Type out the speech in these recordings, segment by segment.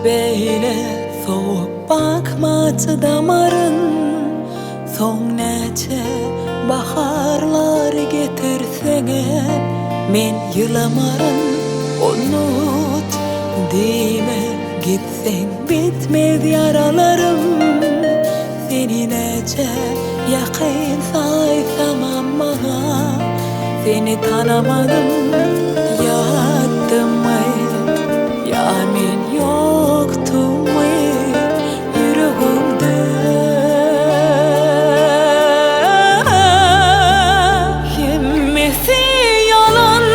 Beýle sowuk bakma çydamaryn Soň näçe baharlar getirseňem Men ýylamaryn Unut diýme gitseň bitmez ýaralarym Seni näçe ýakyn saýsamam maňa Seni tanamadym Ýatdymy ýa men ýokdummy ýüregiňde Hemmesi ýalan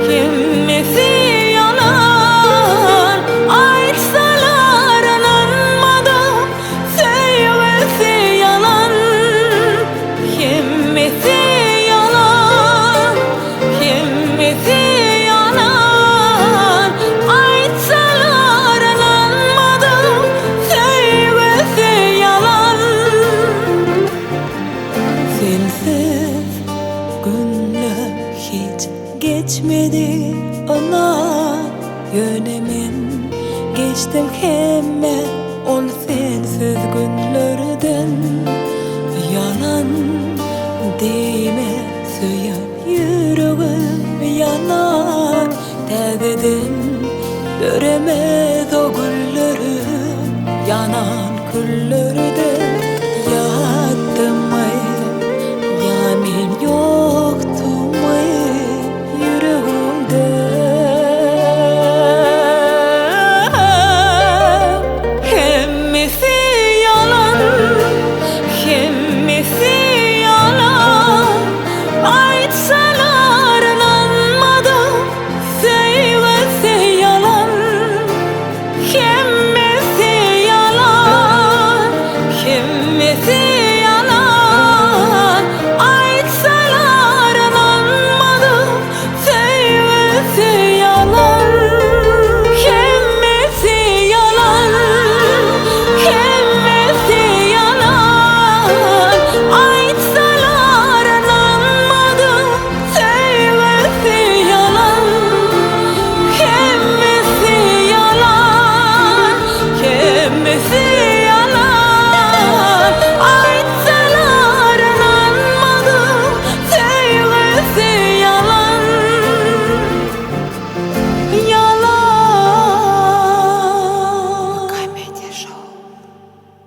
Hemmesi ýalan Aýtsalar ynanmadym Söýgüsi ýalan Hemmesi ýalan Hemmesi ýalan Aýtsalar ynanmadym Söýgüsi ýalan Sensiz günler hiç geçmedi ynan Ýöne men geçdim hemme ol sensiz günlerden Ýalan diýme söýen ýüregim ýanar Täzeden döremez o güllerim ýanan küllerden.